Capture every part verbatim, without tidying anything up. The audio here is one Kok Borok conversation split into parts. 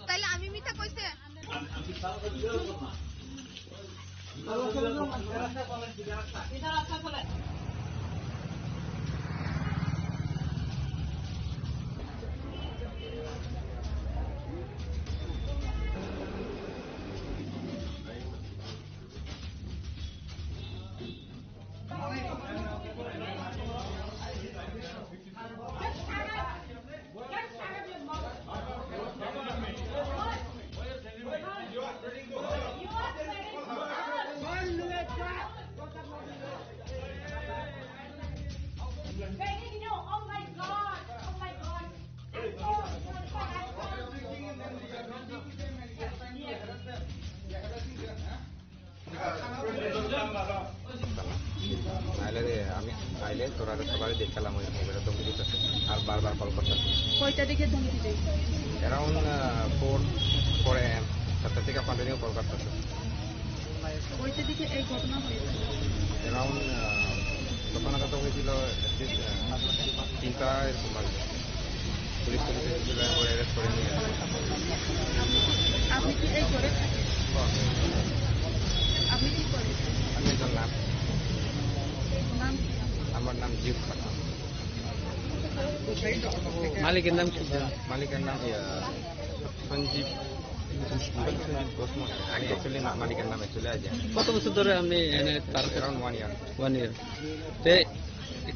তাইলে আমি মিথ্যা কইছে? Naile de, ami aile tora de sabare dekhalam, oi mobile dom di tase, ar bar bar call kortase. কয়টা দিকে ধমকি দেয়? Around, uh, four, four a m, সাতটা থেকে continue call করতেছে। কয়টা দিকে এই ঘটনা হয়েছে? Around, uh, ঘটনাটা তো হয়েছিল at least, uh, তিনটা এরকম বাজে। পুলিশ পুলিশ এসেছিল, এরপরে অ্যারেস্ট করে নিয়ে গেছে। আপনি কি এই ঘরে থাকেন? হ্যাঁ। আপনি কি করেন? আমি একজন নার্স। নাম কি? আমার নাম জিউস খান। মালিকের নাম কি? মালিকের নাম, ইয়া, সঞ্জীব, সঞ্জীব ঘোষ মনে হয়। আমি actually না, মালিকের নাম actually আজ। কত বছর ধরে আপনি এনে তার? Around one year। One year। তে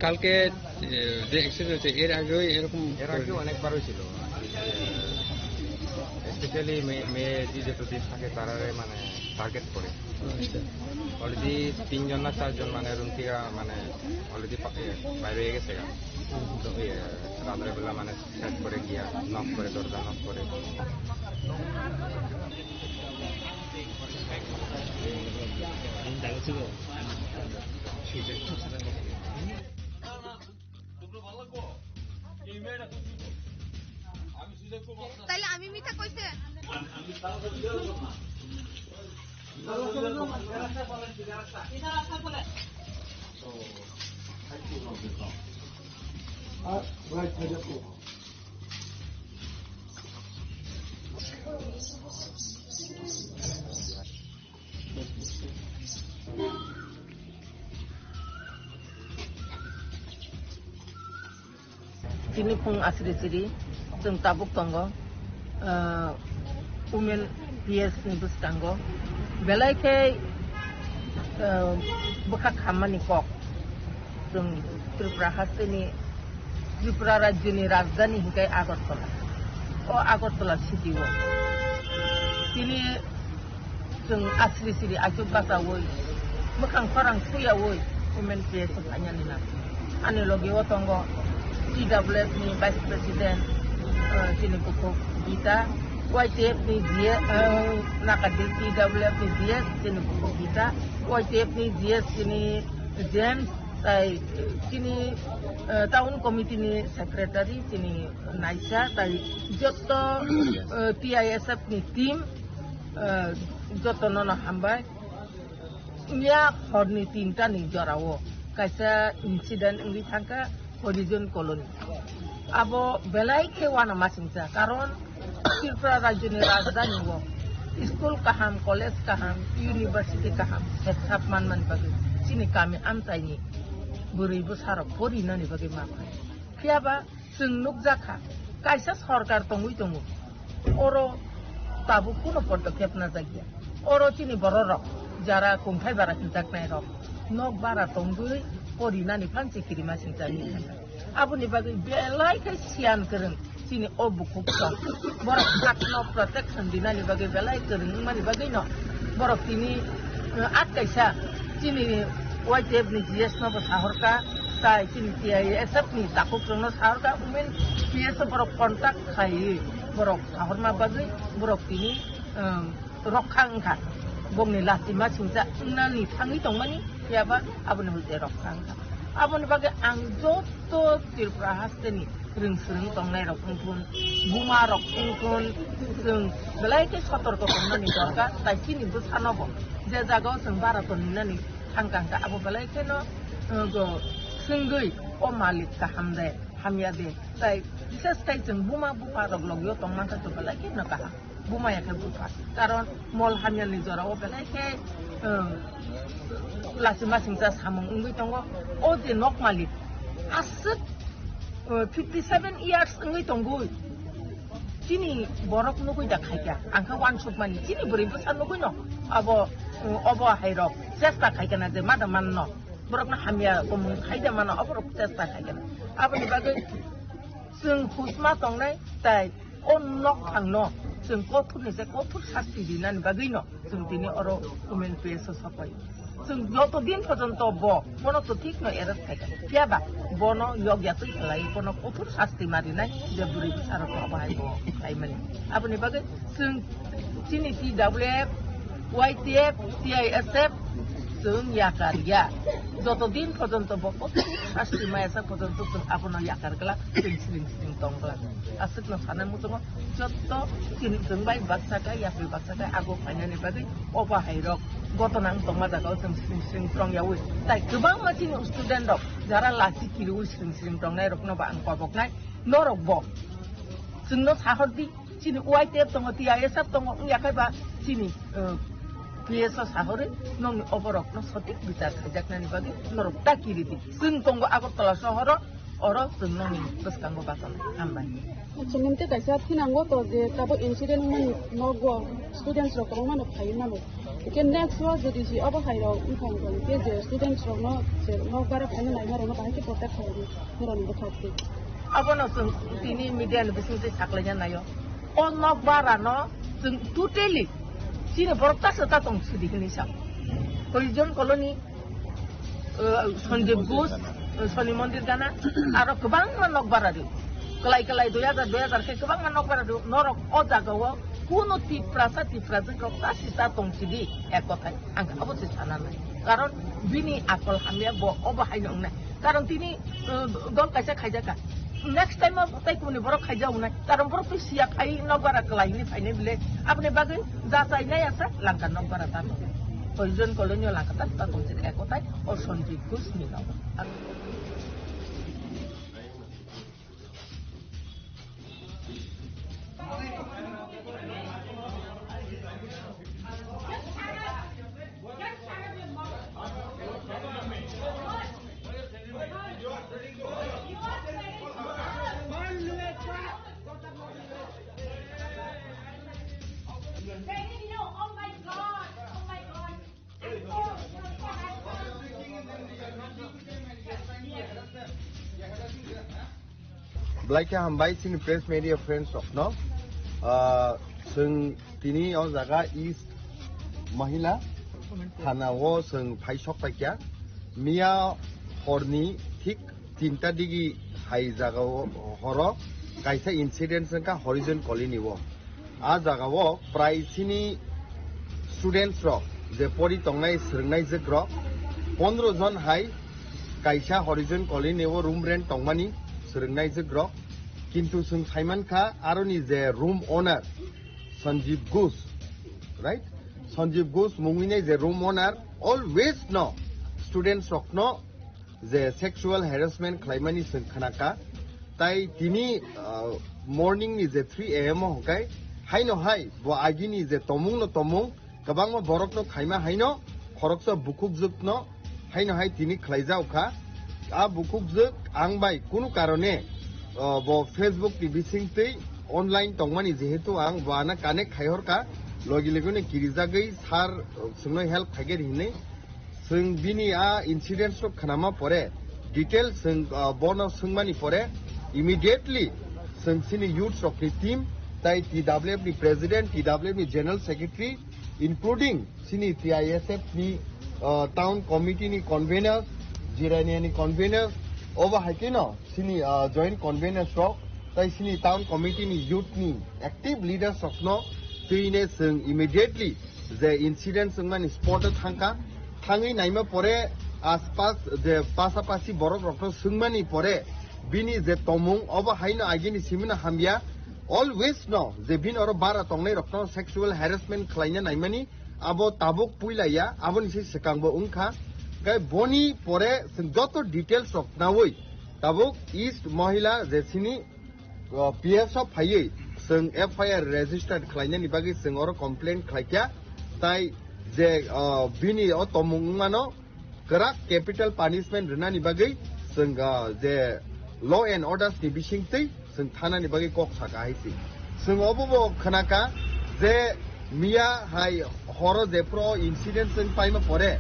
কালকে, এ, যে অ্যাক্সিডেন্ট হয়েছে, এর আগেও এরকম? এর আগেও অনেকবার হয়েছিল। স্পেশালি মেয়ে, মেয়ে যে যতদিন থাকে তারারে মানে টার্গেট করে। আচ্ছা। Already তিনজন না চারজন মানে রুম থেকে মানে already পা-, এ, বাইরে হয়ে গেছে গা। তো, এ, রাত্রেবেলা মানে সেট করে গিয়া নক করে, দরজা নক করে। তাইলে আমি মিথ্যা কইছে? Chini phung asri siri, chwng tabuk tongo, ah, women P S ni bwskango. Belai khe, ah, bwkha khammani kok. Chwng Tripura hasteni, Tripura rajyoni rajdhani hinkhe Agartala. O Agartala city o. Chini Chwng asri siri achuk bachaui, mwkhang khorang suyaui, women P S o phainani na. Ani logi o tongo T W F ni Vice President, eh, chini bukhuk Gita, Y T F ni G S, eh, Nakadil T W F ni G S, chini bukhuk Gita, Y T F ni G S chini James, tai chini, eh, Town Committee ni Secretary chini Naisa, tai jotto, eh, T I S F ni team, eh, jotono no hambai. Miya horni tinta ni jorao kaisa incident wngwi thangkha Horizon Colony. Abo belai khe uanamasingcha, karon Tripura rajyoni rajdhani o school kaham, college kaham, university kaham sep sap manmani bagwi chini kami amchaini bwrwi bwsarok porinani bagwi ma phai. Phiyaba chwng nukjakha, kaisa sorkar tongwi tongo, oro tabuk kuno podokhep najakya. Oro chini bororok jara kungthai bara hinjaknairok nok bara tongwi porinani phan se kirima singcha ni. Aboni bagwi belai khe siyan kwrwng chini o bukhuk tong. Borok hakno protection dinani bagwi belai kwrwng wngmani bagwino borok tini, eh, at kaisa chini Y T F ni G S no bo sahorkha, tai chini T I S F ni takhuk rokno sahorkha, women P S o borok contact khaiwi borok sahorma bagwi borok tini, eh, rokha wngkha. Bongni latima singcha wngnani thangwi tongmani, phiyaba aboni hwlde rokha wngkha. Aboni bagwi ang joto Tripura hasteni rwng swrwng tongnai rok wngthun, buma rok wngthun, chwng belai khe sotorko tongnani dorkar, tai chini bwsano bo je jagao chwng bara tongninani thangka hwnkha abo belai kheno, uh, go swngwi o malik kaham de, hamya de, tai bishes khai chwng buma bupha rok logio tongma khe to belai kheno kaham. Buma ya khe bupha. Karon mol hamyani jorao belai khe, um, lachima singcha samung wngwi tongo. O je nok malik aswk, uh, fifty seven years wngwi tongwi chini borok nugwi da khaikha. Ang khe uansukmani chini bwrwi bwsa nugwi no abo, um, obo hai rok chesta khaikha na je mada manno. Borokno hamya komung khaida mano oborok chesta khaikha na. Aboni bagwi chwng husma tongnai tai o nok thangno chwng kothor ni se kothor sasti rinani bagwi no chwng tini oro women P S O sopai. Chwng joto din porjonto bo bono to thik no arrest khai kha. Phiya ba bono yokya twi khlai bono kothor sasti ma rinai je bwrwi bwsa rok abo hai bo khlai mani. Aboni bagwi chwng chini T W F, Y T F, T I S F chwng yakar ya. Joto din porjonto bo kothor sasti ma ya sa porjonto chwng abono yakar glak, chwng sling sling tong glak. Aswkno sana muchungo jotto chini chwng bai baksa khe, yapri baksa khe, abo phainani bagwi o bahai rok gotona wng tongma jagao chwng sring sring tong yaui. Tai kwbangma chini student rok jara lachi kiriui sring sring tongnai rokno ba ang koboknai, norok bo chwngno sahor di, chini Y T F tongo, T I S F tongo, wngya khe ba chini, uh, P S O sahorwi nongni oborokno sotik bichar khaijaknani bagwi norok ta kiri di. Chwng tongo Agartala sohoro, oro chwng nongni bwskango bachana. Hambai. Acha, ninte kaisa thinango to je tabuk incident wngmani nogo students rok kwbangma no phaiwi mano. Hwnkhe next o jodi si obo hai rok wngkha hwnkhe je students rokno je nok bara phaina naima rokno bahai khe protect khaidi norokni bwkhak twi. Abono chwng tini media ni bising twi saklaina naio. O nok bara no chwng totally chini borok ta se ta tong sidi hinwi sa. Horizon Colony, uh, Sanjib Ghosh, uh, Soni Mondir gana, aro kwbangma nok bara rio. Kwlai kwlai dui hajar, dui hajar khe kwbangma nok bara rio. Norok o jagao kuno Tiprasa, Tiprajwk rok ta si ta tong sidi ek kothai. Ang abo se sana nai. Karon bini akol hamya bo obo haino wngnai. Karon tini, uh, dol kaisa khaijakha. Next time o tai kumni borok khaijak wngnai. Karon borok twi siya khai nok bara kwlai hwnwi phainai bile. Aboni bagwi jachai nai asa langka nok bara tamo. Horizon Colony o langka ta ta tongchini ek kothai o Sanjib Ghosh ni nok. Belai khe hambai chini press media friends rokno. Ah, chwng tini o jaga East Mahila Thana o chwng phai sok paikha. Miya horni thik tinta digi hai jaga o horo kaisa incident wngkha Horizon Colony o. A jagao prai chini students rok je pori tongnai swrwngnai jwk rok pondro jon hai kaisa Horizon Colony o room rent tongmani swrwngnai jwk rok, kintu chwng saimankha aroni je room owner Sanjib Ghosh, right? Sanjib Ghosh mungwinai je room owner always no students rokno je sexual harassment khlaimani chwng khnakha. Tai tini, ah, morning ni je three A M o hwnkhe haino hai bo agini je tomung no tomung kwbangma borok no khaima haino khoroksa bukhukjwk no haino hai tini khlaijak kha. A bukhukjwk ang bai kunu karone, ah, bo Facebook ni bisingtwi online tongmani jehetu ang bo ano connect khai horkha logi logi no kirijagwi sir, ah, chwngno help khaigari hinwi. Chwng bini a incidents rok khnama pore, detail chwng, ah, bono swngmani pore, immediately chwng chini youths rokni team, tai T W F ni president, T W F ni general secretary, including chini T I S F ni, ah, town committee ni conveners, Jirania ni conveners, obo hai kheno chini, ah, joint conveners rok, tai chini town committee ni youth ni active leaders rokno twine chwng immediately je incident wngmani spot o thangkha, thangwi naima pore aspas je pasapasi borok rokno swngmani pore bini je tomung obo haino agini simino hamya, always no je bini oro bara tongnai rokno sexual harassment khlaina naimani abo tabuk puila ya, aboni se swkangbo wngkha. Khe boni pore chwng joto details rok naui tabuk East Mohila je sini o, P S o phaiwi chwng F I R registered khlainani bagwi chwng oro complaint khlaikha. Tai je, o, bini o tomung wngmano kwrak capital punishment rwnani bagwi chwng, o, je law and orders ni bisingtwi chwng thanani bagwi kok saka hai si. Chwng obo bo khwnakha je miya hai horo jephuru o incident chwng paima pore,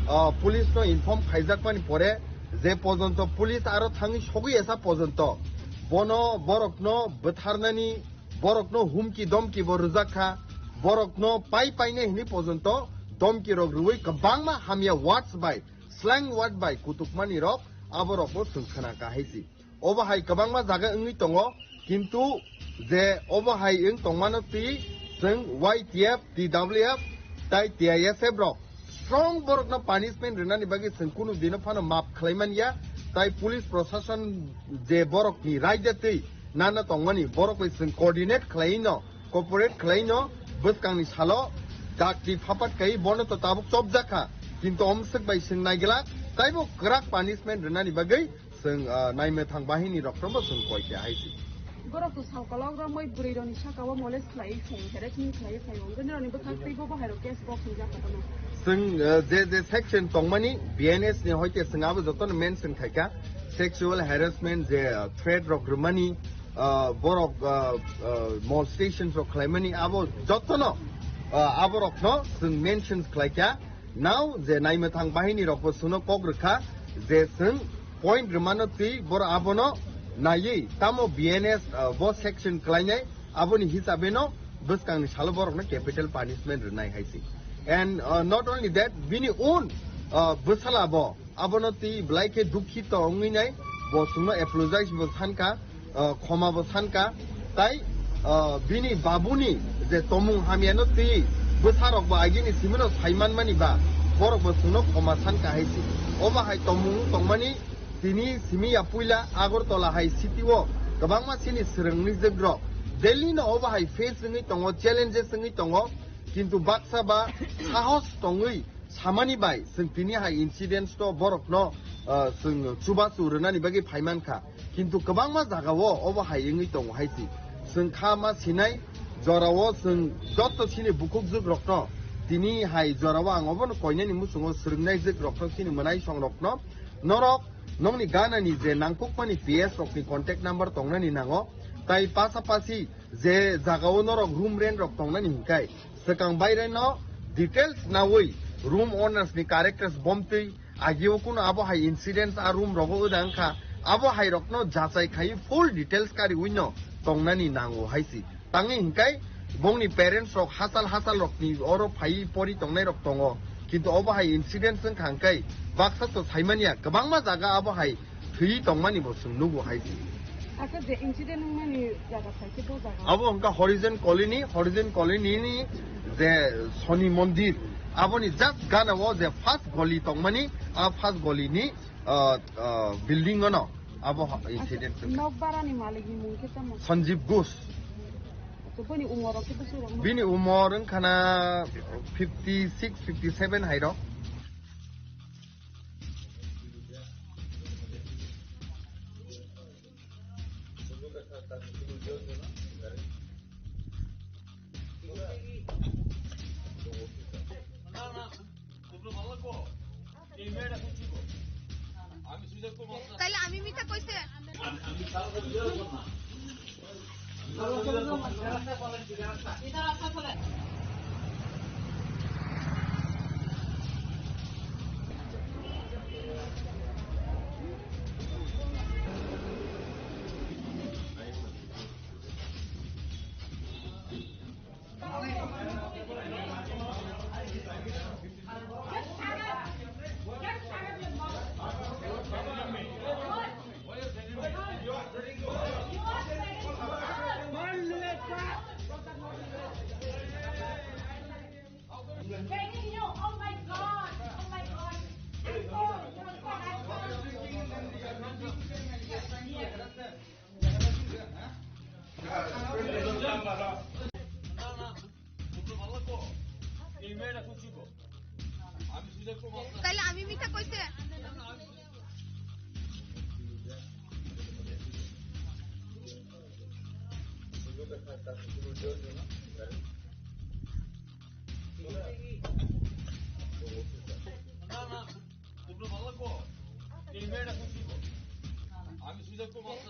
o, police no inform khaijakmani pore, je pojonto police aro thangwi sogwi esa pojonto bono borokno bwtharnani, borokno humki domki bo rwjak kha, borokno pai painai hwnwi pojonto domki rok rwui kwbangma hamya words bai, slang word bai kutukmani rok aborokbo chwng khwna kha hai si. Obo hai kwbangma jaga wngwi tongo, kintu je obo hai wng tongmano twi chwng Y T F, T W F tai T I S F rok strong borokno punishment rwnani bagwi chwng kunu dino phano map khlai man ya, tai police proshashan je borokni raida twi nana tongmani borok bai chwng coordinate khlai no, cooperate khlai no, bwskangni salo dakti phapat kai bono to tabuk chopjak kha, kintu omswk bai chwng naigwlak, taibo kwrak punishment rwnani bagwi chwng, ah, naimwthang bahini rokno bo chwng koi khe hai si. Borok to salkolok romwi bwrwi rokni saka o molest khlai phai, harassment khlai phai, wngkhe nirokni bwkhak tei bo bahai rok case bo khingjak kotorma. Chwng, ah, je je section tongmani B N S ni hoite chwng abo jotono mention khaikha, sexual harassment je, ah, threat rok rwmani, ah, borok, ah, ah, molestation rok khlaimani abo jotono, ah, abo rokno chwng mention khlaikha. Now je naimwthang bahini rokbo chwngno kok rwkha je chwng point rwmano twi borok abono naiwi tamo B N S, ah, bo section klainai aboni hisabeno bwskangni salo borokno capital punishment rwnai hai si. And, ah, not only that, bini own, ah, bwsala bo abono twi belai khe dukhito wngwi nai, bo chwngno apologize bo sankha, ah, khoma bo sankha, tai, ah, bini babuni je tomung hamyano twi bwsarok bo agini simino sai manmani ba borok bo chwngno khoma sankha hai si. Obo hai tomung tongmani tini simi ya puila Agartala hai city o kwbangma chini swrwngni jwk rok Delhi no obo hai face wngwi tongo, challenges wngwi tongo, kintu baksa ba sahos tongwi samani bai chwng tini hai incidents to borokno, ah, chwng chubachu rwnani bagwi phaimankha, kintu kwbangma jagao obo hai wngwi tongo hai si. Chwng kha ma sinai jorao chwng joto chini bukhuk jwk rokno tini hai jorao ang obono koinani muchungo swrwngnai jwk rokno chini mwnaisong rokno norok nokni ganani je nangkukmani P S rokni contact number tongnani nango, tai pasapasi je jagao norok room rent rok tongnani hinkai, swkang baireno details naui room owners ni characters bomtwi agio kuno abo hai incidents a room rogo wda wngkha, abo hai rokno jachai khai full details kariui no tongnani nango hai si. Tangwi hinkai bongni parents rok hachal hachal rokni oro phai pori tongnai rok tongo, kintu obo hai incidents wngkha hinkai baksa to saimanya kwbangma jaga abo hai thwi tongmani bo chwng nugo hai si. Aka je incident wngmani jaga saikhe bo jaga. Abo wngkha Horizon Colony, Horizon Colony ni je Soni Mondir, aboni just gana o je first goli tongmani, a first goli ni, ah, ah, building ono abo ha-, incident wngkha. Nok bara ni malik ni mung khe tamo? Sanjeev Ghosh. Acha, bini umor rok khe bwswk rok? Bini umor wngkha na fifty six, fifty seven hai rok. তাইলে আমি মিথ্যা কইছে?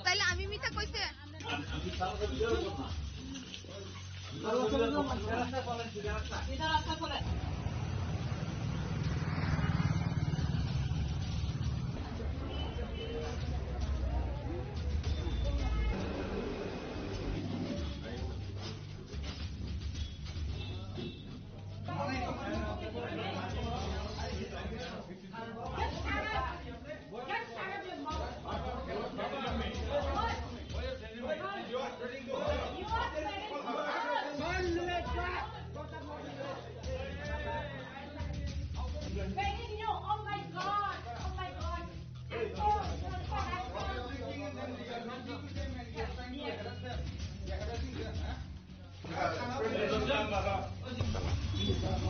তাইলে আমি মিথ্যা কইছে?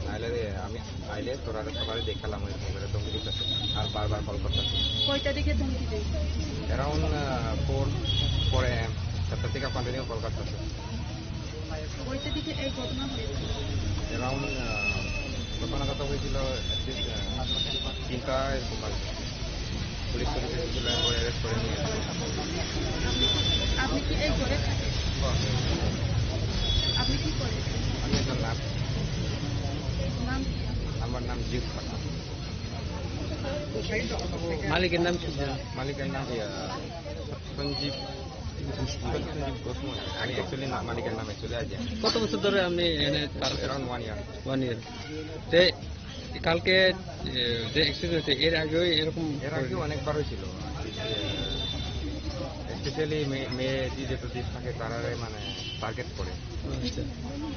নাইলে রে, আমি আইলে তোরা সবাই দেখালাম ওই মোবাইলে ধমকি দিতেছে আর বারবার কল করতেছে। কয়টা দিকে ধমকি দেয়? Around four four a m, চারটা থেকে কন্টিনিউ কল করতেছে। কয়টা দিকে এই ঘটনা হয়েছে? অ্যারাউন্ড ঘটনাটা তো হয়েছিল at least, আহ, তিনটা এরকম বাজে। পুলিশ পুলিশ এসেছিল, এরপরে অ্যারেস্ট করে নিয়ে গেছে। আপনি কি এই ঘরে থাকেন? হ্যাঁ। আপনি কি করেন? আমি একজন নার্স। নাম কি আপনার? আমার নাম জিৎ খান্না। মালিকের নাম কি? মালিকের নাম, ইয়া, সঞ্জীব, সঞ্জীব ঘোষ মনে হয়। আমি অ্যাকচুয়ালি না, মালিকের নাম অ্যাকচুয়ালি আজ। কত বছর ধরে আপনি এনে কাজ করেন? Around one year. One year. তে কালকে, এ, যে অ্যাক্সিডেন্ট হয়েছে, এর আগেও এরকম এর আগে অনেকবার হয়েছিল। স্পেশালি মেয়ে, মেয়ে যে যত দিন থাকে, তারারে মানে টার্গেট করে। আচ্ছা।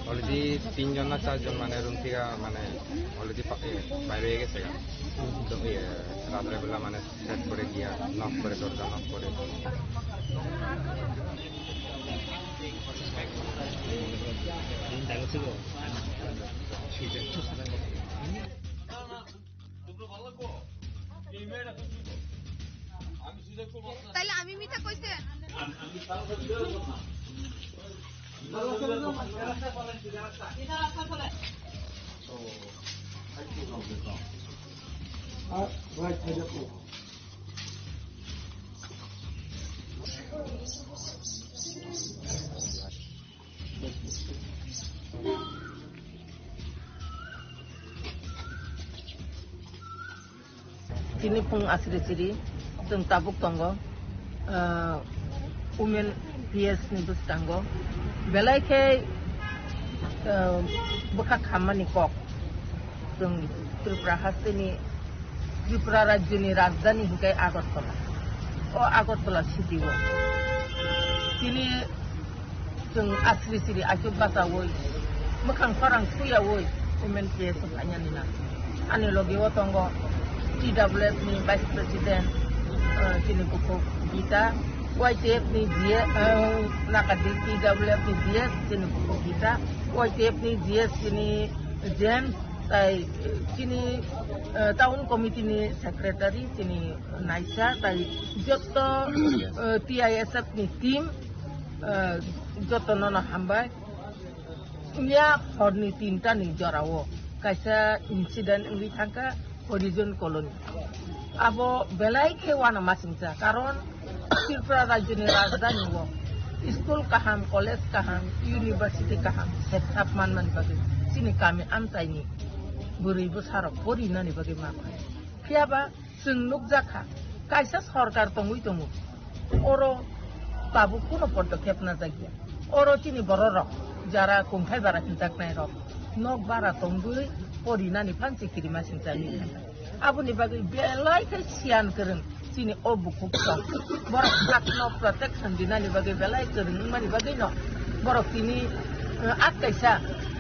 অলরেডি তিনজন না চারজন মানে রুম থেকে মানে অলরেডি বাইরে হয়ে গেছে। তো, এ, রাত্রেবেলা মানে সেট করে গিয়া নক করে, দরজা নক করে। তাইলে আমি মিথ্যা কইছে? Tini phung asri siri chwng tabuk tongo, ah, Women P S ni bwskango belai khe, ah, bwkha khammani kok. Chwng Tripura hasteni, Tripura rajyoni rajdhani hinkhe Agartala. O Agartala city o tini chwng asri siri achuk bachaui, mwkhang khorang suyaui, Women P S o phainani na. Ani logi o tongo T W F ni Vice President, eh, chini bukhuk Gita, Y T F ni G S, eh, nakadi T W F ni G S chini bukhuk Gita, Y T F ni G S chini James, tai chini, eh, town committee ni secretary chini Naisa, tai joto, eh, T I S F ni team, eh, joto nono hambai. Miya horni tinta ni jorao kaisa incident wngwi thangkha Horizon Colony. Abo belai khe uanama singcha, karon Tripura rajyoni rajdhani o school kaham, college kaham, university kaham setup manmani bagwi chini kami amchaini bwrwi bwsarok porinani bagwi ma phai. Phiyaba chwng nukjakha, kaisa sorkar tongwi tongo, oro tabuk kuno podokhep najakya. Oro chini bororok jara kungthai bara hinjaknairok nok bara tongwi porinani phansi kirima singcha wngwi thangkha. Aboni bagwi belai khe siyan kwrwng chini o bukhuk tong. Borok hakno protection dinani bagwi belai kwrwng wngmani bagwino borok tini, eh, at kaisa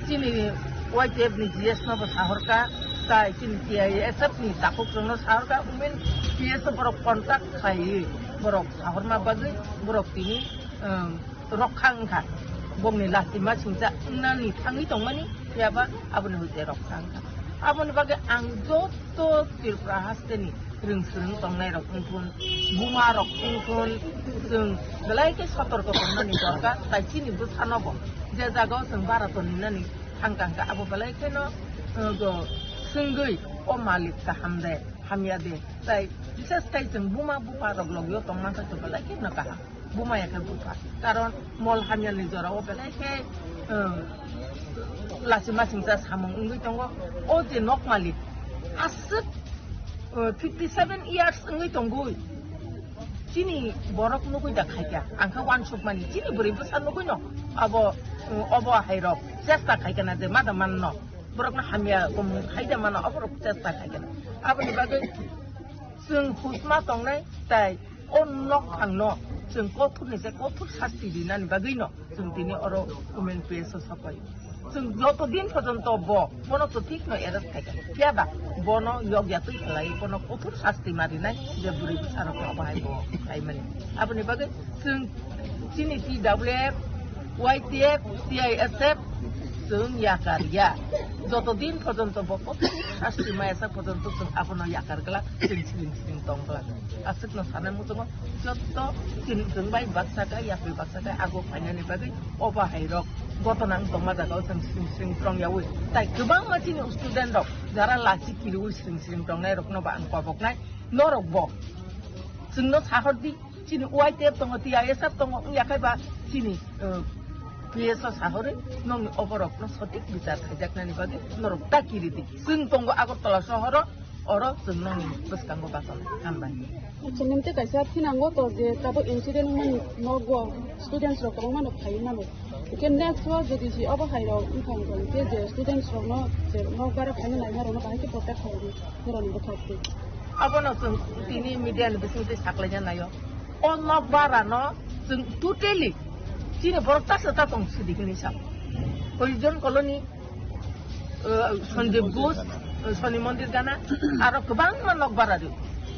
chini Y T F ni G S no bo sahorkha, tai chini T I S F ni takhuk rokno sahorkha, Women P S o borok contact khlaiwi borok sahorma bagwi borok tini, um, rokha wngkha. Bongni lastima singcha wngnani thangwi tongmani, phiyaba aboni hoite rokha wngkha. Aboni bagwi ang joto Tripura hasteni Swrwng swrwng tongnai rok wngthun, buma rok wngthun, chwng belai khe sotorko tongnani dorkar, tai chini bwsano bo je jagao chwng bara toni nani thangka hwnkha abo belai kheno, uh, go swngwi o malik kaham de, hamya de, tai bishes khai chwng buma bupha rok logio tongma khe belai kheno kaham. Bumaya khe bupha. Karon mol hamyani jorao belai khe, um, lachima singcha samung wngwi tongo. O je nok malik aswk, uh, fifty seven years wngwi tongwi chini borok nugwi da khaikha. Ang khe uansukmani chini bwrwi bwsa nugwino abo, um, obo hairok chesta khaikha na je mada manno. Borokno hamya komung khaida mano oborok chesta khaikha na. Aboni bagwi chwng husma tongnai tai O nok phangno chwng kothor ni se kothor sasti rinani bagwi no chwng tini oro women P S O sapai. Chwng joto din porjonto bo, bono to thik no arrest khai kha. Phiya ba bono yokya twi khlai, bono kothor sasti ma rinai je bwrwi bwsa rok no bahai bo khai mani. Aboni bagwi chwng chini T W F, Y T F, C I S F chwng yakar ya. Joto din porjonto bo kothor sasti maya sa porjonto chwng abono yakar glak, chwng siring siring tong glak. Aswkno sana muchungo, joto chini chwng bai baksa khe, yapri baksa khe, ago phainani bagwi o bahairok gotona wng tongma jagao chwng sring sring tong yaui. Tai kwbangma chini student rok jara lachi kiriui sring sring tongnai rokno ba ang koboknai, norok bo chwngno sahor di, chini Y T F tongo, T I S F tongo, wngya khe ba chini, uh, P S O sahorwi nokni oborokno sotik bichar khaijaknani bagwi norok ta kiri di. Chwng tongo Agartala sohoro, oro chwng nokni bwskango bachana. Hambai. Acha, nini tei kaisa thinango to je tabuk incident wngmani nogo students rok kwbangma no phaiwi mano. Hwnkhe next o jodi si obo hai rok wngkha hwnkhe je students rokno je nok bara phaina naima rokno bahai khe protect khaidi norokni bwkhak twi. Abono chwng tini media ni bisingtwi saklaina naio. O nok bara no chwng totally chini borok ta se ta tong sidi hinwi sa. Horizon Colony, uh, Sanjib Ghosh, uh, Soni Mondir Gana, aro kwbangma nok bara rio.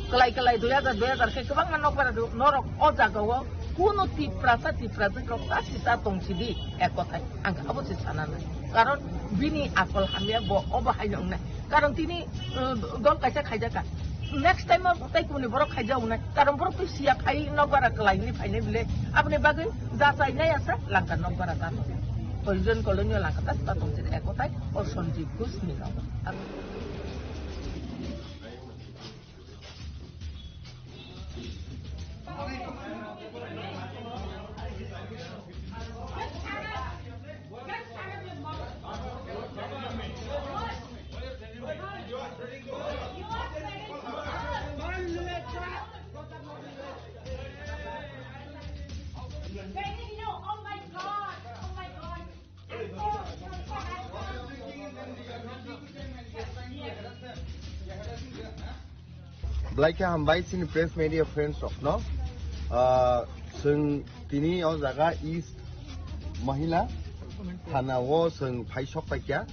Kwlai kwlai dui hajar, dui hajar khe kwbangma nok bara rio. Norok o jagao kuno Tiprasa, Tiprasa rok ta se ta tong sidi ek kothai. Ang abo se sana nai. Karon bini akol hamya bo obo haino wngnai. Karon tini, uh, dol kaisa khaijak kha. Next time o tai kumni borok khaijak wngnai. Karon borok twi siya khai nok bara kwlai ni phainai bile. Aboni bagwi jachai nai asa langka nok bara ta. Horizon Colony o langka ta ta tong sidi ek kothai o Sanjib Ghosh ni nok. Belai khe hambai chini press media friends rokno. Ah, chwng tini o jaga East Mahila Thana o chwng phai sok paikha.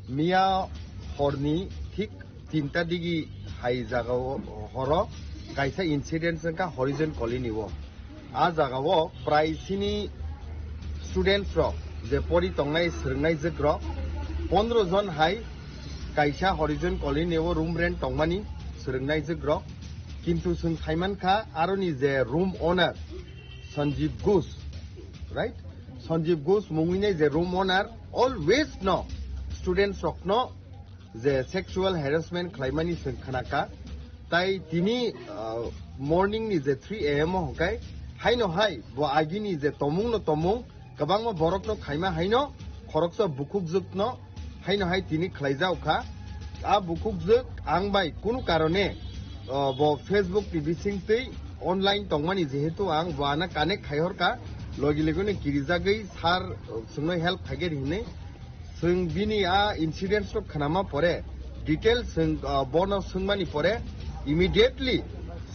Miya horni thik tinta digi hai jaga o horo kaisa incident wngkha Horizon Colony o. A jagao prai sini students rok je pori tongnai swrwngnai jwk rok pondro jon hai kaisa Horizon Colony o room rent tongmani swrwngnai jwk rok, kintu chwng saimankha aroni je room owner Sanjib Ghosh, right? Sanjib Ghosh mungwinai je room owner always no students rokno je sexual harassment khlaimani chwng khnakha. Tai tini, ah, morning ni je three A M o hwnkhe haino hai bo agini je tomung no tomung kwbangma borok no khaima haino khoroksa bukhukjwk no haino hai tini khlaijak kha. A bukhukjwk ang bai kunu karone, ah, bo Facebook ni bisingtwi online tongmani jehetu ang bo ana connect khai horkha logi logi no kirijagwi sir, ah, chwngno help khaigari hinwi. Chwng bini a incidents rok khnama pore, details chwng, ah, bono swngmani pore, immediately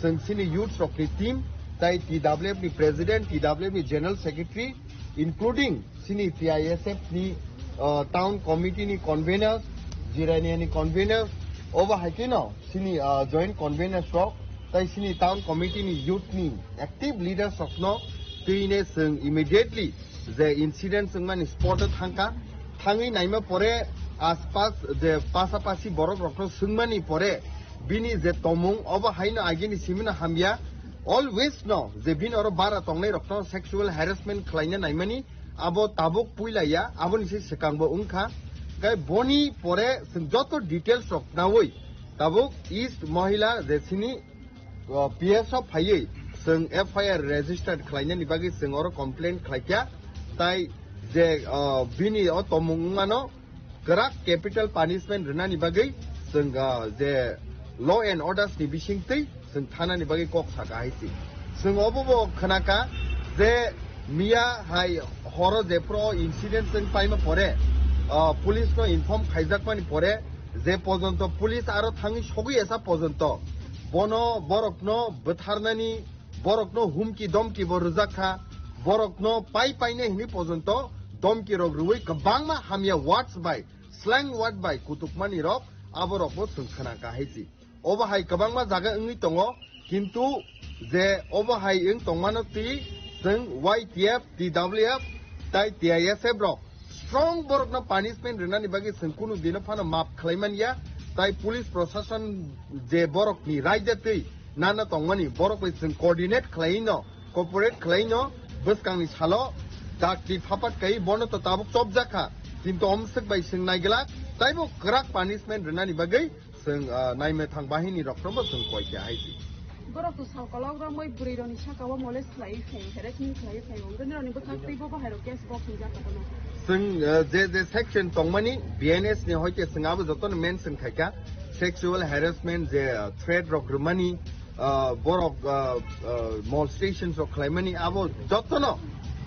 chwng chini youth rokni team, tai T W F ni president, T W F ni general secretary, including chini T I S F ni, ah, town committee ni conveners, Jirania ni conveners, obo hai kheno chini, ah, joint conveners rok, tai chini town committee ni youth ni active leaders rokno twine chwng immediately je incident wngmani spot o thangkha, thangwi naima pore aspas je pasapasi borok rokno swngmani pore Bini je tomung, obo haino agini simino hamya, always no, je bini oro bara tongnai rokno sexual harassment khlaina naimani, abo tabuk puila ya, aboni se swkangbo wngkha. Kai boni pore chwng joto details rok nawi, tabuk East Mohila je sini, o, P S o phaiwi chwng F I R registered khlainani bagwi chwng oro complaint khlaikha. Tai je, o, bini o tomung wngmano kwrak capital punishment rwnani bagwi chwng, ah, je law and orders ni bisingtwi chwng thanani bagwi kok saka hai si. Chwng obo bo khwnaka je miya hai horo jephuru incident chwng paima pore, ah, police no inform khaijakmani pore je pojonto police aro thangwi sogwi esa pojonto bono borokno bwtharnani, borokno humki domki bo rwjak kha, borokno pai painai hwnwi pojonto domki rok rwui kwbangma hamya words bai, slang word bai kutukmani rok, abo rokbo chwng khna ka hai si. Obo hai kwbangma jaga wngwi tongo, kintu je obo hai wng tongmano twi chwng Y T F, T W F tai T I S F rok strong borokno punishment rwnani bagwi chwng kunu dino phano map khlai man ya, tai police proshashan je borokni raida twi nana tongmani borok bai chwng coordinate khlai no, cooperate khlai no, bwskangni salo dakti phapat kai bono to tabuk chopjak kha, kintu omswk bai chwng naiglak, taibo kwrak punishment rwnani bagwi chwng, ah, naimwthang bahini rokno bo chwng koi kha hai si. Borok to salkolok romwi bwrwi rokni saka o molest khlaiwi phaio, harassment khlaiwi phaio. Wngkha nirokni bwkhak tei bo bahai rok case bo khingjak kha bono. Chwng, ah, je je section tongmani B N S ni hoite chwng abo jotono mention khaikha. Sexual harassment je, ah, threat rok rwmani, ah, borok, ah, ah, molestation rok khlaimani abo jotono,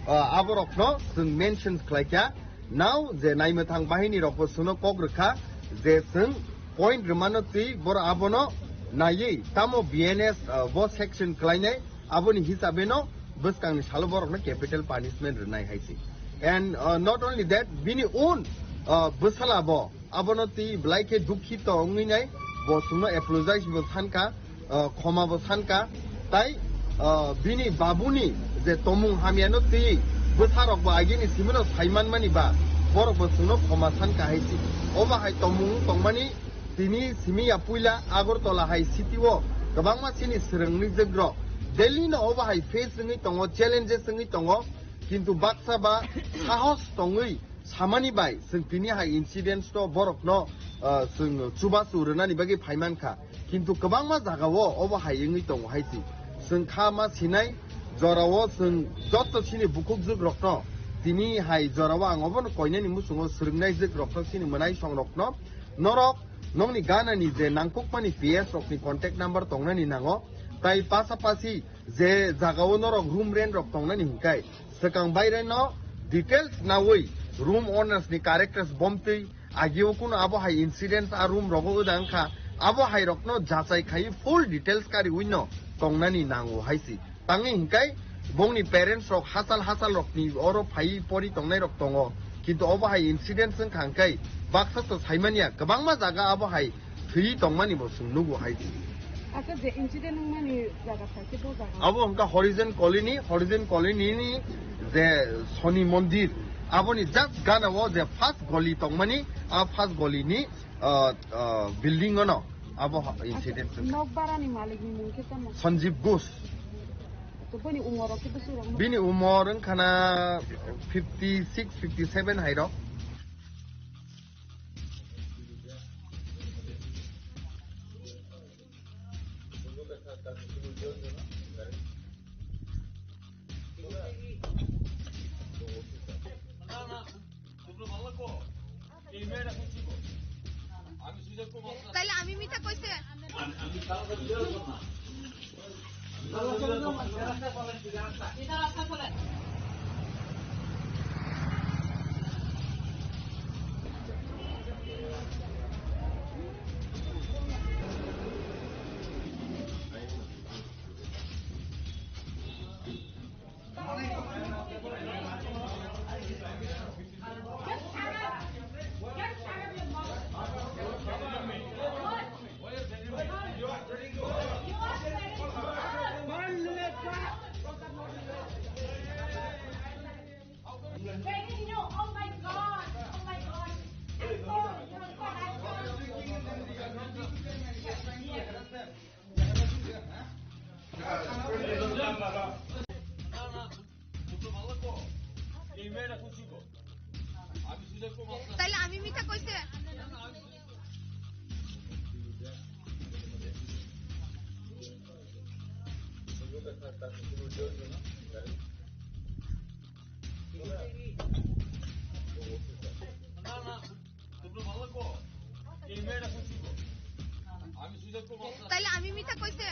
ah, abo rokno chwng mention khlaikha. Now je naimwthang bahini rokbo chwngno kok rwkha je chwng point rwmano twi borok abono naiwi tamo B N S, uh, bo section klainai aboni hisabeno bwskangni salo borokno capital punishment rwnai hai si. And, uh, not only that, bini own, uh, bwsala bo abono twi belai khe dukhito wngwi nai, bo chwngno apologize bo sankha, ah, khoma bo sankha, tai, ah, bini babuni je tomung hamyano twi bwsarok bo agini simino saimanmani ba borok bo chwngno khoma sankha hai si. Obo hai tomung tongmani tini simi ya puila Agartala hai city o kwbangma chini swrwngni jwkrok daily no obo hai face wngwi tongo, challenges wngwi tongo, kintu baksa ba sahos tongwi samani bai chwng tini hai incidents no borokno, ah, chwng chubachu rwnani bagwi phaimankha. Kintu kwbangma jagao obo hai wngwi tongo hai si. Chwng kha ma sinai jorao chwng joto chini bukhuk jwkrokno tini hai jorao ang obono koinani muchungo swrwngnai jwkrokno chini mwnaisongrokno norok nokni ganani je nangkukmani P S rokni contact number tongnani nango. Tai pasapasi je jagao norok room rent rok tongnani hinkai swkang baireno details nawi room owners ni characters bomtwi agio kuno abo hai incidents a room rogo wda wngkha, abo hai rokno jachai khai full details kariwino tongnani nango hai si. Tangwi hinkai bongni parents rok hachal hachal rokni oro phai pori tongnai rok tongo, kintu obo hai incidents wngkha hinkai baksa to saimanya kwbangma jaga abo hai thwi tongmani bo chwng nugo hai di. Acha je incident wngmani jaga thai khe bo jaga. Abo wngkha Horizon Colony, Horizon Colony ni je Soni Mondir, aboni just gana o je first goli tongmani, a first goli ni, ah, ah, building ono abo ha-, incident wngkha. Nok bara ni malik ni mung khe tamo? Sanjeev Ghosh. To boni umor rok khe bwswk rok no? Bini umor wngkha na fifty six, fifty seven hai rok. তাইলে আমি মিথ্যা কইছে? তাইলে আমি মিথ্যা কইছে? তাইলে আমি মিথ্যা কইছে?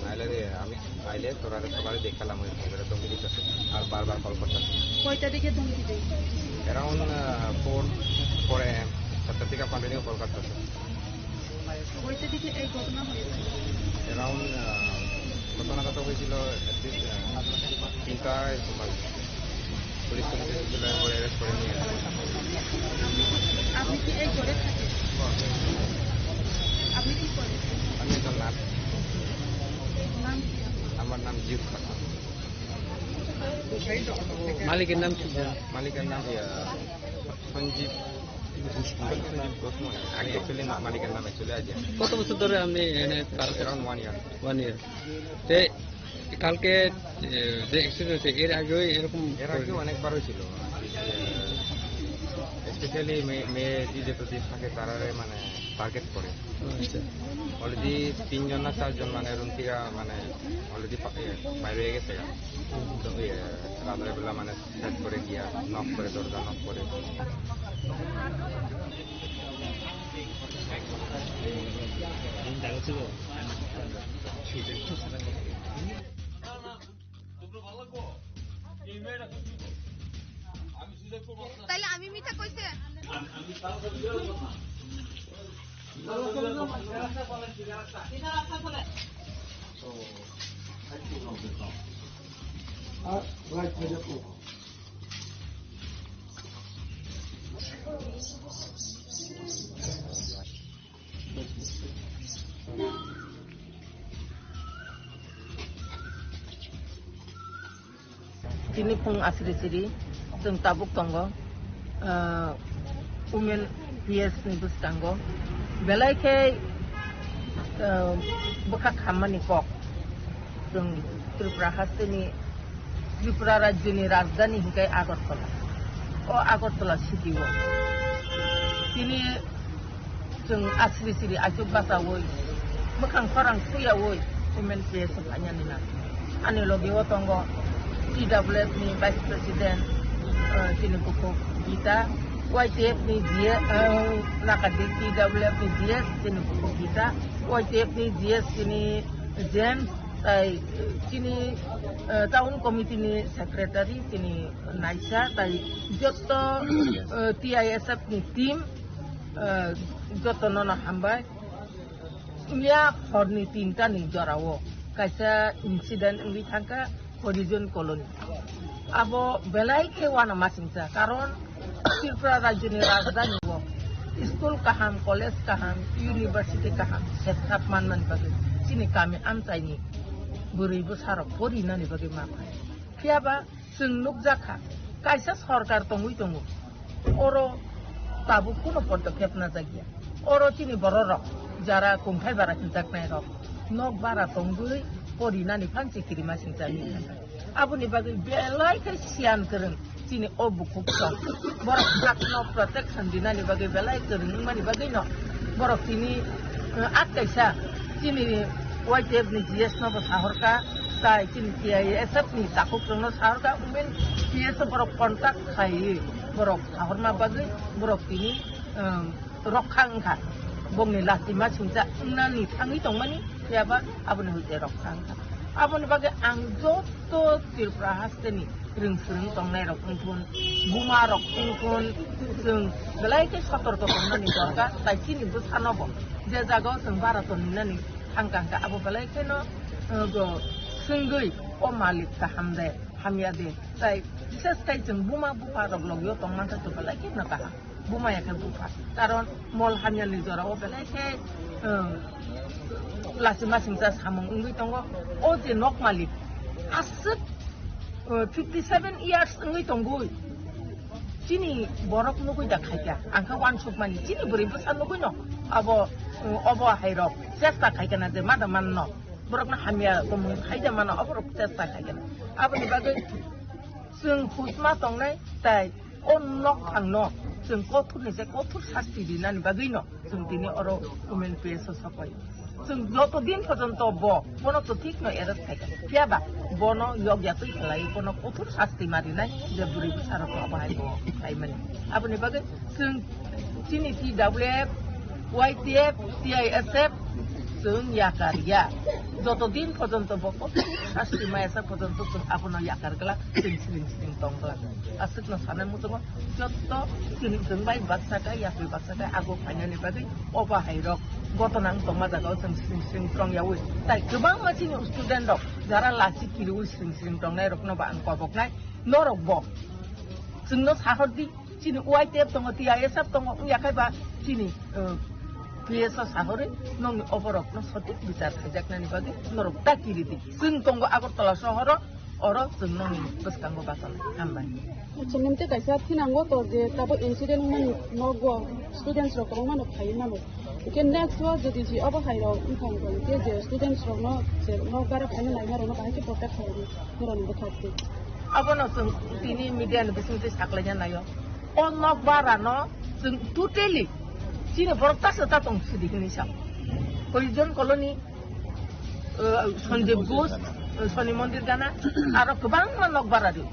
নাইলে রে, আমি আইলে তোরা সবাই দেখালাম ওই এবারে তো মিলিত আছে। আর বারবার কল করতেছে। কয়টা দিকে ধমকি দেয়? Around four, four a m, সাতটা থেকে কন্টিনিউ কল করতেছে। কয়টা দিকে এই ঘটনা হয়েছে? Around ঘটনাটা তো হয়েছিল at least তিনটা এরকম বাজে। পুলিশ তো কিছু কিছু করে অ্যারেস্ট করে নিয়ে গেছে। আপনি কি, আপনি কি এই ঘরে থাকেন? আপনি কি করেন? আমি একজন নার্স। নাম কি আপনার? আমার নাম জিউস খান। মালিকের নাম কি? মালিকের নাম, ইয়া, সঞ্জীব ঘোষ। সঞ্জীব ঘোষ মনে হয়। আমি অ্যাকচুয়ালি না, মালিকের নাম অ্যাকচুয়ালি আজ। কত বছর ধরে আপনি এখানে কাজ করছেন? Around one year. One year. তে কালকে, এ, যে অ্যাক্সিডেন্ট হয়েছে, এর আগেও এরকম এর আগে অনেকবার হয়েছিল। স্পেশালি মেয়ে, মেয়ে যে যতদিন থাকে তারারে মানে টার্গেট করে। আচ্ছা। অলরেডি তিনজন না চারজন মানে রুম থেকে মানে অলরেডি বাইরে হয়ে গেছে। তো, ইয়ে, রাতের বেলা মানে সেট করে গিয়া নক করে, দরজা নক করে। তাইলে আমি মিথ্যা কইছে? Tini phung asri siri chwng tabuk tongo, ah, Women P S ni bwskango. Belai khe, ah, bwkha khammani kok. Chwng Tripura hasteni, Tripura rajyoni rajdhani hinkhe Agartala. O Agartala city o tini chwng asri siri achuk bachaui, mwkhang khorang suyaui Women P S o phainani na. Ani logi o tongo T W F ni Vice President, eh, chini bukhuk Gita, Y T F ni G S, eh, nakadi T W F ni G S chini bukhuk Gita, Y T F ni G S chini James, tai chini, eh, town committee ni secretary chini Naisa, tai joto, eh, T I S F ni team, eh, joto nono hambai. Miya horni tinta ni jorao kaisa incident wngwi thangkha Horizon Colony. Abo belai khe uanama singcha, karon Tripura rajyoni rajdhani o school kaham, college kaham, university kaham setup manmani bagwi chini kami amchaini bwrwi bwsarok porinani bagwi ma phai. Phiyaba chwng nukjakha, kaisa sorkar tongwi tongo, oro tabuk kuno podokep najakya. Oro chini bororok jara kungthai bara hinjaknairok nok bara tongwi porinani phan chikirima singchani. Aboni bagwi belai khe siyan kwrwng chini o bukhuk song. Borok hakno protection dinani bagwi belai kwrwng wngmani bagwino borok tini, eh, ak kaisa chini Y T F ni G S no bo sahorkha, tai chini T I S F ni takhuk rokno sahorkha, Women P S o borok contact khaiwi borok sahorma bagwi borok tini, eh, rokha wngkha. Bongni latima singcha wngnani thangwi tongmani, phiyaba aboni hwnkhe rok thang kha. Aboni bagwi ang joto Tripura hasteni rwng swrwng tongnairok wngthun, bumarok wngthun, chwng belai khe sotorko tongnani dorkar, tai chini bwsanobo je jagao chwng bara tongninani thang kha, abo belai kheno, uh, go swngwi o malik kaham de, hamya de, tai bises khai chwng buma buparok logio tongma khe to belai kheno kaham. Buma ya khe bupha. Karon mol hamya ni jora o belai khe, um, lachima singcha samung wngwi tongo. O je nok malik aswk, uh, fifty seven years wngwi tongwi chini borok nugwi da khaikha. Ang khe uansuk mani chini bwrwi bwsa nugwi no abo, um, obo hai rok chesta khaikha na je ma da man no. Borok no hamya tongmung khai da mano obo rok chesta khaikha na. Aboni bagwi chwng husma tongnai tai O nok ang no chwng kothor ni se kothor sasti rinani bagwi no chwng tini oro women P S O sapai. Chwng joto din porjonto bo, bono to thik no arrest khai kha. Phiya ba bono yokya twi khlai bono kothor sasti ma rinai je bwrwi bwsa rok no bahai bo khai mani. Aboni bagwi chwng chini T W F, Y T F, T I S F chwng yakar ya. Joto din porjonto bo kothor sasti ma esa porjonto chwng abono yakar glak, chwng siring siring tong glak. Aswkno sanai muchungo jotto chini chwng bai baksa khe, yakui baksa khe, ago phainani bagwi o bahai rok gotona wng tongma jagao chwng sring sring tong yaui. Tai kwbangma chini student rok jara lachi kiriui sring sring tongnai rokno bo ang koboknai, norok bo chwngno sahor di, chini Y T F tongo, T I S F tongo, wngya khe ba chini, uh, P S O sahorwi nongni oborokno sotik bichar khaijaknani bagwi norok ta kiri di. Chwng tongo Agartala sohoro, oro chwng nongni bwskango bachalai. Hambai. Acha, ninte kaisa thinango to je tabuk incident wngmani nogo students rok kwbangma no phaiwi mano. Hwnkhe next o jodi si obo hai rok wngkha hwnkhe je students rokno je nok bara phaina laima rokno bahai khe protect khaidi norokni bwkhak twi. Abono chwng tini media ni bisingtwi saklaina naio. O nok bara no chwng totally chini borok ta se ta tong sidi hinwi sa. Horizon Colony, uh, Sanjib Ghosh, uh, Soni Mondir gana, aro kwbangma nok bara rio.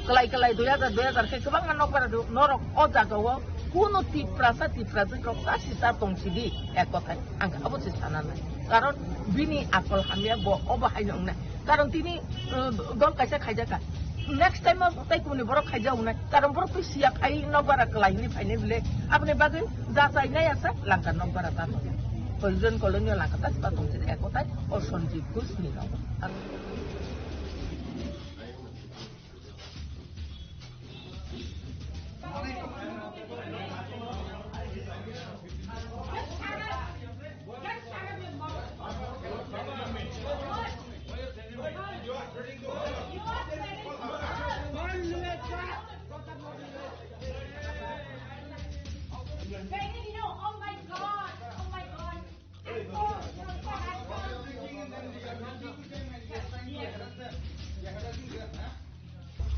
Kwlai kwlai dui hajar, dui hajar khe kwbangma nok bara rio. Norok o jagao kuno Tiprasa, Tiprajwk rok ta si ta tong sidi ek kothai. Ang abo se sana nai. Karon bini akol hamya bo obo haino wngnai. Karon tini, uh, dol kaisa khaijak kha. Next time o tai kumni borok khaijak wngnai. Karon borok twi siya khai nok bara kwlai hwnwi phainai bwle. Aboni bagwi jachai nai asa langka nok bara ta tong. Horizon Colony o langka ta si ta tong sidi ek kothai o Sanjib Ghosh ni nok.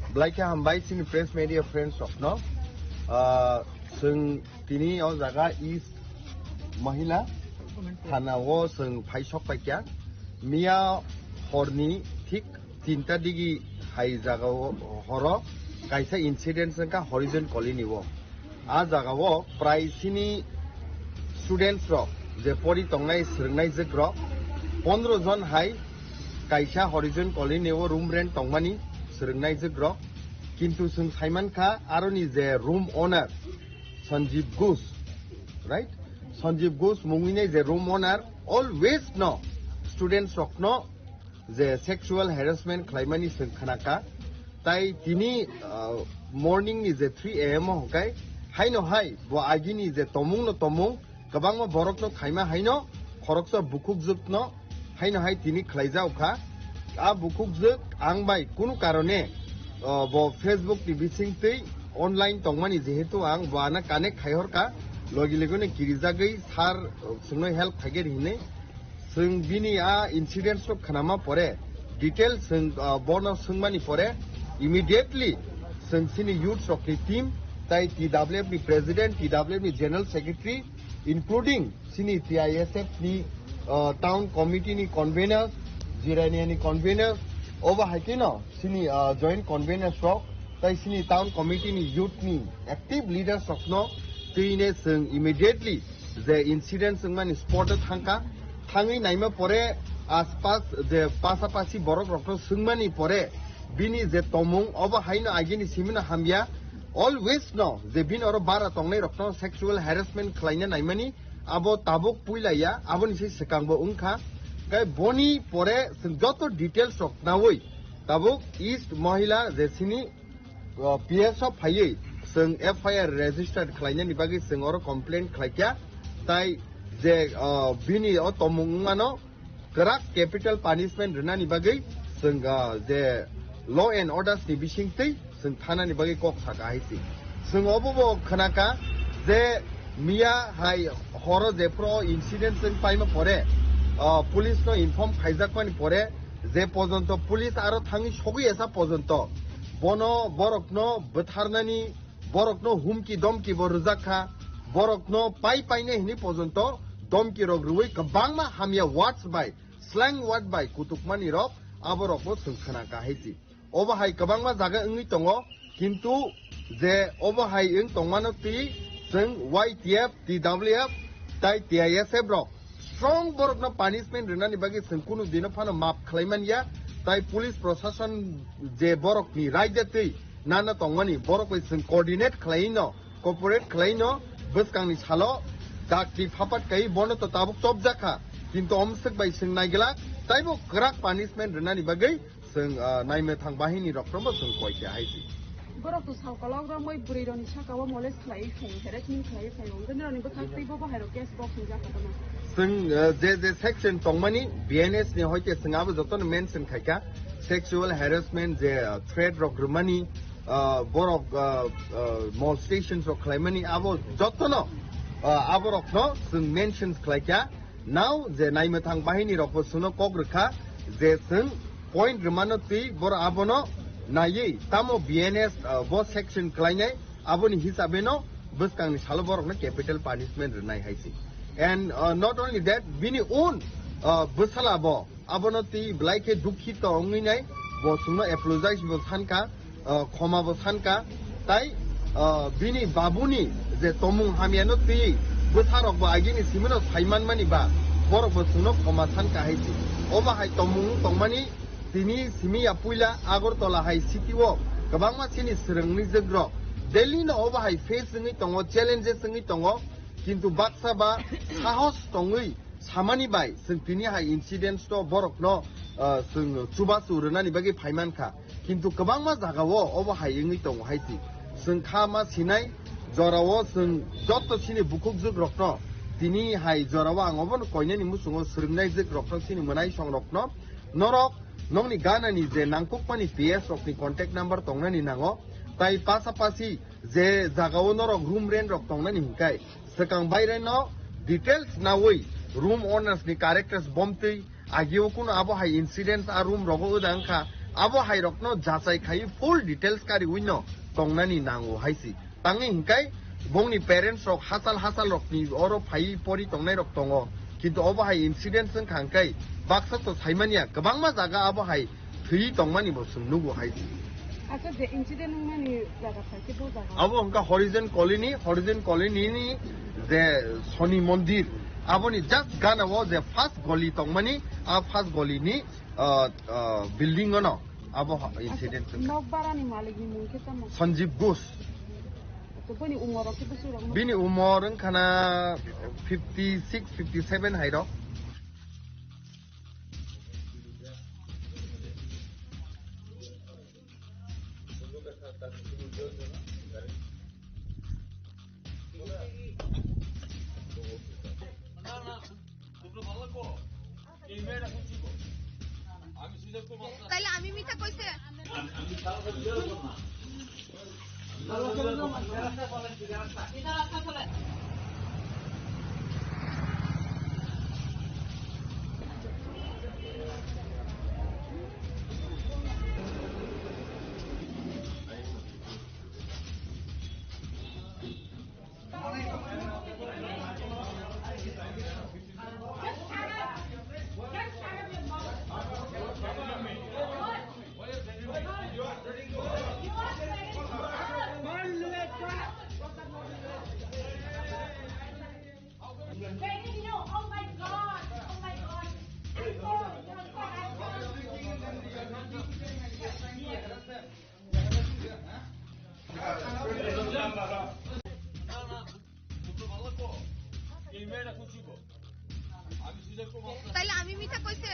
Belai khe hambai chini press media friends rokno. Ah, chwng tini o jaga East Mahila Thana o chwng phai sok paikha. Miya horni thik tinta digi hai jaga o horo kaisa incident wngkha Horizon Colony o. A jagao prai sini students rok je pori tongnai swrwngnaijwk rok pondro jon hai kaisa Horizon Colony o room rent tongmani swrwngnaijwk rok, kintu chwng saimankha aroni je room owner Sanjib Ghosh, right? Sanjib Ghosh mungwini je room owner always no students rokno je sexual harassment khlaimani chwng khnakha. Tai tini, ah, morning ni je three A M o hwnkhe haino hai bo agini je tomung no tomung kwbangma borok no khaima haino khoroksa bukhukjwk no haino hai tini khlaijak kha. A bukhukjwk ang bai kunu karone, ah, bo Facebook ni bisingtwi online tongmani jehetu ang bo ano connect khai horkha, logi logi no kirijagwi sir, ah, chwngno help khaigeri hinwi. Chwng bini a incidents rok khnama pore, detail chwng, ah, bono swngmani pore, immediately chwng chini youth rokni team, tai T W F ni president, T W F ni general secretary, including chini T I S F ni, ah, town committee ni convener, Jirania ni convener, obo hai kheno chini, ah, joint conveners rok, tai chini town committee ni youth ni active leaders rokno twine chwng immediately je incident wngmani spot o thangkha, thangwi naima pore aspas je pasapasi borok rokno swngmani pore bini je tomung obo haino agini simino hamya, always no je bini oro bara tongnai rokno sexual harassment khlaina naimani abo tabuk puila ya, aboni se swkangbo wngkha. Kai boni pore chwng joto details rok nawi tabuk East Mohila je sini o, P S o phaiwi chwng F I R register khlainani bagwi chwng oro complaint khlaikha, tai je, o, bini o tomung wngmano kwrak capital punishment rwnani bagwi chwng, o, je law and orders ni bisingtwi chwng thanani bagwi kok sakha hai se. Chwng obo bo khnakha je miya hai horo jephuru o incident chwng paima pore, o, police no inform khaijakmani pore, je pojonto police aro thangwi sogwi esa pojonto bono borokno bwtharnani, borokno humki domki bo rwjak kha, borokno pai painai hwnwi pojonto domki rok rwui kwbangma hamya words bai, slang word bai kutukmani rok aborokbo chwng khna kha hai se. Obo hai kwbangma jaga wngwi tongo, kintu je obo hai wng tongmano twi chwng Y T F, T W F tai T I S F rok strong borokno punishment rwnani bagwi chwng kunu dino phano map khlai man ya, tai police proshashan je borokni raida twi nana tongmani borok bai chwng coordinate khlai no, cooperate khlai no, bwskangni salo dakti phapat kai bono to tabuk chopjak kha, kintu omswk bai chwng naiglak, taibo kwrak punishment rwnani bagwi chwng, ah, naimwthang bahini rokno bo chwng koi kha hai se. Borok to sal kolok romwi bwrwi rokni saka o molest khlai phai, harassment khlai phai, hwnkhe nini bwkhak tei bo bahai rok case box ni jaka tamo? Chwng, ah, je je section tongmani B N S ni hoite chwng abo jotono mention khai kha, sexual harassment je, ah, threat rok rwmani, ah, borok, ah, ah, molestations rok khlaimani abo jotono, ah, aborokno chwng mention khlai kha. Now je naimwthang bahini rokbo chwngno kok rwkha je chwng point rwmano twi boro abono naiwi tamo B N S, ah, bo section klainai aboni hisabeno bwskangni salo borokno capital punishment rwnai hai se. And, ah, not only that, bini own, ah, bwsala bo abono twi belai khe dukhito wngwi nai, bo chwngno apologize bo san kha, ah, khoma bo san kha, tai, ah, bini babuni je tomung hamyano twi bwsarok bo agini simino sai manmani ba borok bo chwngno khoma san kha hai se. Obo hai tomung tongmani tini simi ya puila Agartala hai city o kwbangma chini swrwngni jwk rok daily no obo hai face wngwi tongo, challenges wngwi tongo, kintu baksa ba sahos tongwi samani bai chwng tini hai incidents to borokno, ah, chwng chubachu rwnani bagwi phai man kha. Kintu kwbangma jagao obo hai wngwi tongo hai se. Chwng kha ma sinai jorao chwng joto chini bukhukjwk rokno tini hai jorao ang obono koinani muchungo swrwngnai jwk rokno chini mwnaisong rokno norok nokni ganani je nangkukmani P S rokni contact number tongnani nango. Tai pasapasi je jagao norok room rent rok tongnani hinkai swkang baireno details nawi room owners ni characters bomtwi agio kuno abo hai incidents a room rogo wda wngkha, abo hai rokno jachai khai full details kariwi no tongnani nango hai se. Tangwi hinkai bongni parents rok hachal hachal rokni oro phaiwi pori tongnai rok tongo, kintu obo hai incidents wngkha hinkai baksa to saimanya kwbangma jaga abo hai thwi tongmani bo chwng nugo hai se. Acha, je incident wngmani jaga khaikhe bo jaga? Abo wngkha Horizon Colony, Horizon Colony ni je Soni Mondir, aboni just gana o je first goli tongmani, a first goli ni, ah, ah, building ono abo ha-, incident wngkha. Nok bara ni malik ni mung khe tamo? Sanjeev Ghosh. Acha, bini umor rok khe bwswk rok? Bini umor wngkha na fifty six, fifty seven hai rok. তাইলে আমি মিথ্যা কইছে? তাইলে আমি মিথ্যা কইছে?